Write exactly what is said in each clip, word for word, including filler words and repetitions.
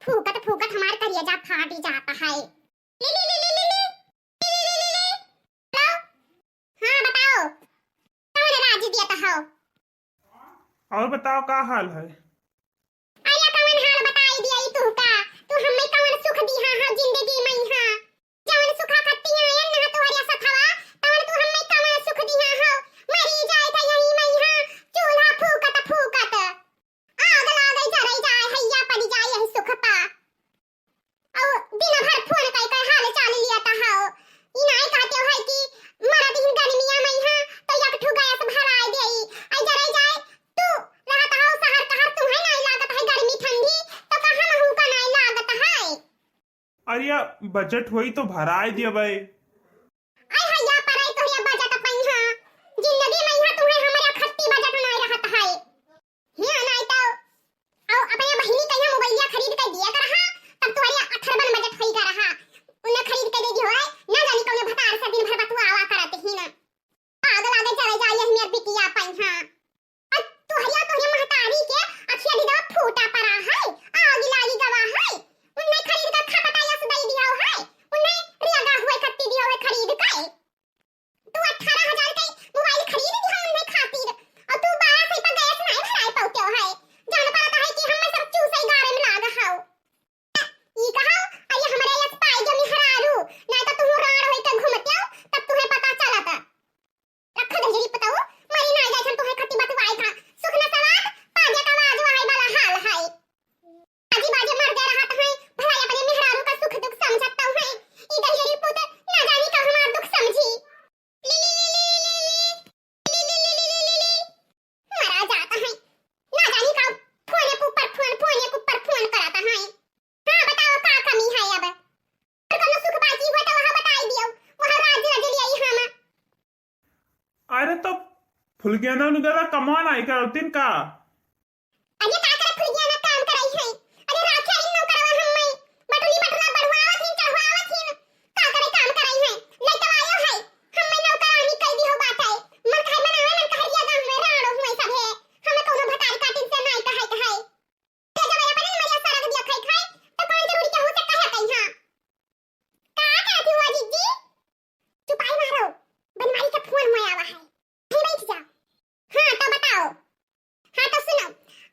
फूकत फूकत हमार करेजा फाटी जाता है। ली, ली, ली, ली, ली, ली। ली, ली, ली, ली, ली। हेलो? हाँ, बताओ। कौन राजी दिया था हो? और बताओ, का हाल है? अरे, कौन हाल बताई दिया ई तुहका? तू हमें कौन सुख दिहा हो जिंदगी में, हाँ? जवन सुखा खत्ती आयन ना तोहरे सथवा, तवन तू हमें कवन सुख दिहा हो? मरी जाए थे यही में, हाँ, चूल्हा फूकत फूकत। आग लागे जरे जाए, हैया पड़ जाए यही सुख पा। और दिन भर फोन कई कई हाल चाल लिया ता हो। ई नाई कहते हो है कि मरत ही गर्मिया में, हाँ, तो एक ठू गैस भराए देई। आई जरे जाए, तू रहत हो शहर कहर, तुम्हें नाई लागत है गर्मी ठंडी, तो कहाँ महू का नाई लागत है? अरे या बजट होई तो भराए दिया भाई। आई हैया पर आई तोहरे बजट पइहा। जिंदगी में यहाँ तुम्हें हमारे खत्ती बजट नाई रहत है। हिया नाई तो, आओ अपने बहिनी कहिया मोबाइलिया खरीद के दिया कर रहा, तब तुम्हारे अथर्वन बजट होई कर रहा। उन्हें खरीद के दे दियो है, ना जानी कौने भतार से दिन भर बतुआवा करत ही ना। आग लागे जरे जाए यही मेर बिटिया पइहा। आ तोहरिया तोहरे महतारी के अखिया दिदवा फूटा पड़ा है, आगी लागी गवा है। उन्हें खरीद के खपटाया से दई दिया है, उन्हें रियागा हुए खत्ती दिया है खरीद के। तू अठारह हजार के मोबाइल खरीद दिया उन्हें खातिर, और तू बारह सौ पर गैस नहीं भराए पाते हो है। जान पड़ता है कि हमें सब चूसई गारे में लाग हो। ई कहा, अरे हमरे यस पाई जो मेहरारू, ना तो तू राड़ होई के घूमते हो, तब तुम्हें पता चलता। रख दे जरी पताऊ, मरी ना जाए, हम तोहे खत्ती बतवाए था। सुख न सवाद, पाजे का वाजो है, बड़ा हाल है। बाजी बाजे मर गए रहत हैं, भला अपने मेहरारू का सुख दुख समझत तो हैं। ई दहिजरी पुत ना जानी का हमार दुख समझी। ली, ली, ली, ली, ली, ली। मरा जाता है। ना जानी का फोन के ऊपर फोन, फोन के ऊपर फोन कराता है। हाँ, बताओ का कमी है अब? और कोनो सुख बाकी हुआ तो वहाँ बताई दियो, वहाँ राज रज लिया ही हम। अरे तो फुलगेना उनगेला कमवा नाई करतिन का? अरे का करे फुलगेना काम करई है? अरे राखे आई नौकरवा हम मैं, बटुली बटुला बढ़वावत ही, चढ़वावत ही, का करे काम करई है? लइका आयो है, हम मैं नौकरानी कई दी हो बात है, मन कहे बनावे, मन कहे रिया गाँव में राड़ो हुए सब है, हमें कोनो भतार काटिन से नाई कहे कहे। ते जब अपने मरिया सड़क दिया खाई खाए, तो कौन जरूरी केहू से कहे कहीं, हाँ? का कहती हुआ जीजी? चुपाई मारो, बनवारी का फोन हुआ आवा है। नहीं बैठ जा। हाँ, तो बताओ। हाँ, तो सुनो।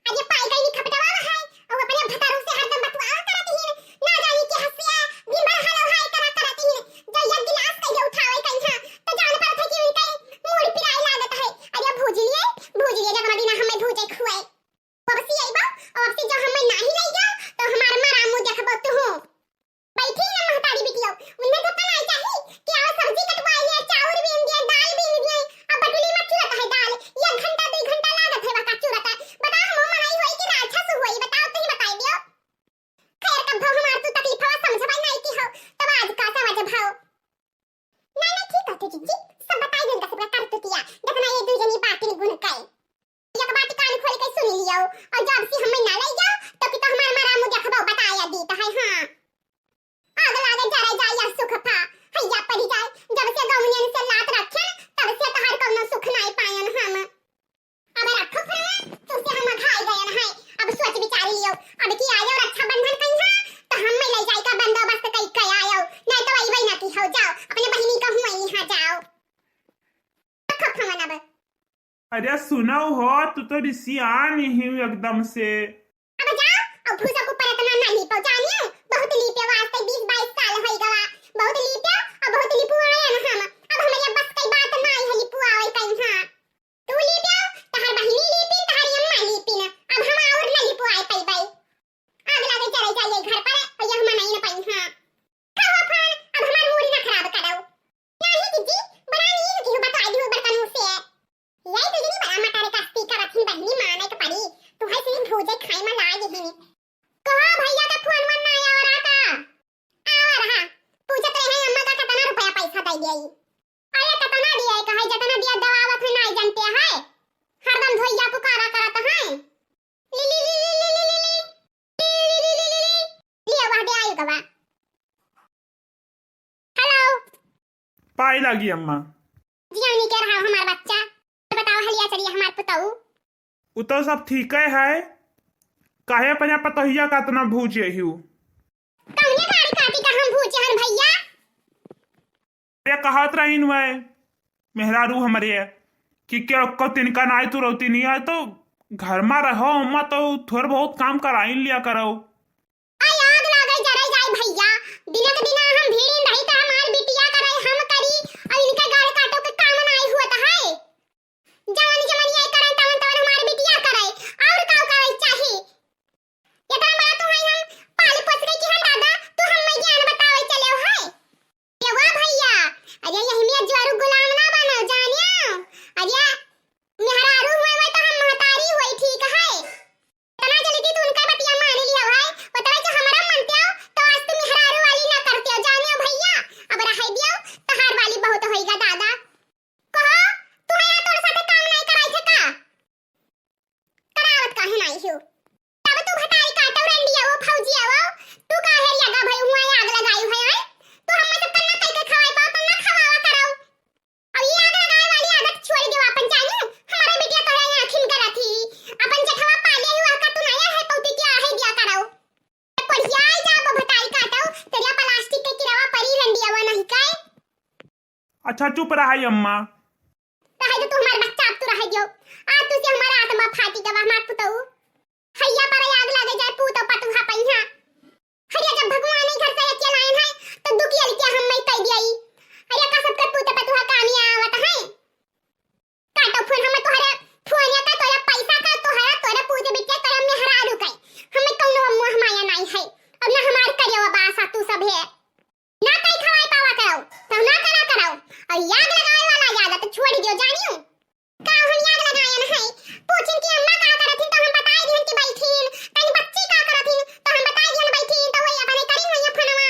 आज ये पाई गई खपटवा है, और अपने भतारू से हरदम बतुआ करत ही। ना जानी कि हंसिया, दिन भर हेलो हाय करा करत ही। जो एक गिलास कहिए उठावे कहीं, हाँ, तो जान पड़त है कि उनका मूड पिराए लागत है। अरे भूज लिए, भूज लिए, जगमा बिना हमें भूजे खुए। वापसी आइबा, और वापसी जो हमें नाही लई जाओ, तो हमार मरा मुँह देखबो तू। बैठी ना महतारी बिटिया, उन्हें तो पता नहीं चाहिए कि आओ सब्जी कटवाई है, चाउर बीन दिए, दाल बीन दिए, अब बटुली में चुरत है दाल, एक घंटा, दो घंटा लागत है, वका चुरत है। बताओ, हम मनई होई कि राक्षस होई, बताओ, तुम बताई दियो। खैर, कब भव हमार तू तकलीफवा समझबाई नहीं की हो, तब आज का समझ भव। नहीं, नहीं, ठीक कहते जीजी, सब बताई देन का सबका कर तू किया, जितना ये दू जनी बातिन गुन कई। एक बात कान खोल के सुन लियो, और जब से हमें ना ले जाओ, तो कि तो हमार मरा मुँह देखबो, बताया दीत है, हाँ। आग लागे जरे जाए या सुख पा, हैया पड़ी जाए, जब से गौनियन से लात रखे, तब से तहार कौनो सुख नाई पायन हम। अब रखो फोनवा, तुमसे हम अघाई गयन है, अब सोच विचार लियो, अब की आयो रक्षाबंधन कहीं है, तो हम में ले जाए का बंदोबस्त कई के आयो, नहीं तो वही वही ना की हो जाओ, अपने बहिनी का हुआ यहाँ जाओ। रखो फोन अब। अरे सुनो हो, तू तो रिसियान ही एकदम से। अब जाओ, अब भूसा के ऊपर इतना ना लीपो, जानियो, बहुत लीपे वास्ते बीस बाईस साल होई गवा, बहुत लीपे और बहुत लिपुआए न हम। अब हमारे बस की बात ना है लिपुआए कहीं, हाँ। तू लीपे, तहार बहिनी लीपिन, तहार अम्मा लीपिन, अब हम और ना लिपुआए पइबई। आग लागे जरे जाइए घर पर, और यह मनाई न पाई, हाँ। कहो फोन, अब हमार मूड ना खराब करो। नाही जीजी, बना ली न केहू बता दियो बर्तनों से। यही तो जनी बड़ा मटारे का स्पीकर अथिन बहिनी माने के पड़ी। तू है सिर्फ भूजे खाए में लाग ही। कहो भैया का फोन वन ना आया रहा का? आवा रहा। पूछत रहे अम्मा का कितना रुपया पैसा दे दिया। अरे कितना दिया है कहे जितना दिया दवावत है ना जानते हैं। हरदम धोइया पुकारा करत हैं। ली, ली, ली। लिया, वह दे आयु गवा। हेलो। पाई लागी अम्मा। जियानी के रहा हमार बच्चा। बताओ हलिया चलिए हमार पुतऊ। उ तो सब ठीक है, है। काहे अपने पतोहिया का इतना भूजे हिउ? कौने गाड़ी काटी का हम भूजे हन भैया? अरे कहत रहीन वै मेहरारू हमरे कि क्या को तिनका नाई तू रोती नहीं है तो घर में रहो, अम्मा तो थोड़ा बहुत काम कराइन लिया करो। आई आग लागे जरे जाए भैया, दिनक दिना हम भीड़िन रही त हमार बिटिया करे हम करी, और इनके गाड़ काटो के काम नाई हुआ त है। जवन जवन ये करे तवन तवन हमार बिटिया करे, और का करे चाही? इतना बड़ा तू है हम पाल पोस के कि हम दादा तू हम में ज्ञान बतावे चले हो है। ये वाह भैया, अरे यही में जोरू गुलाम ना बनो जानियो, अरे मेहरारू हुए हुए तो हम महतारी हुए ठीक है। इतना जल्दी तू उनका बतिया मान लिया भाई, बतला जो हमारा मनते हो तो आज तू मेहरारू वाली ना करते हो जानियो भैया। अब रह दियो, तहार वाली बहुत होइगा दादा। कहो, तू यहाँ तोर साथे काम नहीं कराई थे का? करावत काहे नहीं हो? तब तू भतारी काटो रंडिया वो फौजिया वो, तू काहे लगा भाई हुआ आग लगाई है, हैं? तू हम सब कन्ना कई के खवाई पाओ तो ना खवावा करो। अब ये आग लगाए वाली आदत छोड़ दो अपन जानू। हमारे बिटिया तोरे आँखिन करत ही। अपन जेठवा पाले हुआ का तू नया है पौती के आहे दिया करो। बढ़िया ही जा बभताई काटो, तेरिया प्लास्टिक के किरावा परी रंडियावा नहीं काय। अच्छा चुप रहा अम्मा। रहे तो तू हमार बच्चा, अब तू रहे दियो। आज तू से हमारा आत्मा फाटी गवा हमार पुतऊ। हैया पर आग लगे जाए पूत पतुहा पहिया। हरिया जब भगवान ही घर से अकेला आए हैं तो दुखी अलके हम मैं कह दिया। हरिया का सबके पूत पतुहा कामी आवत है। काटो फोन, हम तोहरे फोन या का तोरा पैसा का तोहरा तोरा पूजे बिटिया तोरा मेहरारू का। हमें कौनो मोह माया नहीं है। अब ना हमार करियो बासा तू सब है। ना कई खवाई पावा करो, तो ना करा करो। और याद लगावे वाला याद तो छोड़ दियो जानियो। का हम याद लगाए न है? पूछिन कि अम्मा का करत ही तो हम बताई दिहन कि बैठीन। तनी बच्ची का करत ही तो हम बताई दिहन बैठीन तो वही अपने करी हुई है फोनवा।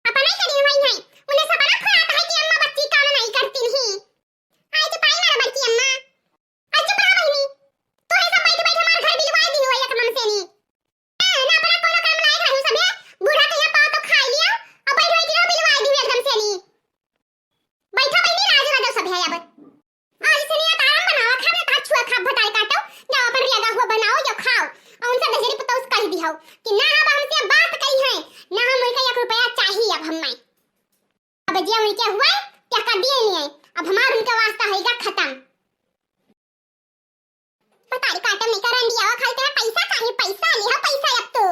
अपने करी हुई है। उन्हें सब ना फुराता है कि अम्मा बच्ची काम नहीं करती नहीं। आई तो पाई मारा बड़की अम्मा। अच्छा बड़ा बहिनी, तोहे सब बैठ बैठ हमार घर बिलवाई दी हुई एकदम से नी। ए, ना अपना कोनो काम लायक रहू सबे, बूढ़ा के यहाँ पाओ तो खाई लिया, अब बैठ बैठ के बिलवाई दी एकदम से नी। बैठो बहिनी, लाज ना दो सब है अब। आज से नहीं आराम बनाओ, खावे का छुआ खा भताई काटो, जाओ अपन रेगा हुआ बनाओ, जाओ खाओ। और उनसे दहेज पतौस कह दी हो कि ना अब हमसे बात कही है, ना हम उनका एक रुपया चाहिए अब हमें। अब जे उनके हुआ, क्या कर दिए नहीं है, अब हमार उनके वास्ता होइगा खत्म। भतारी काटो नहीं कर रंडिया, खाली तेरा पैसा चाहिए, पैसा लिया, पैसा अब तो।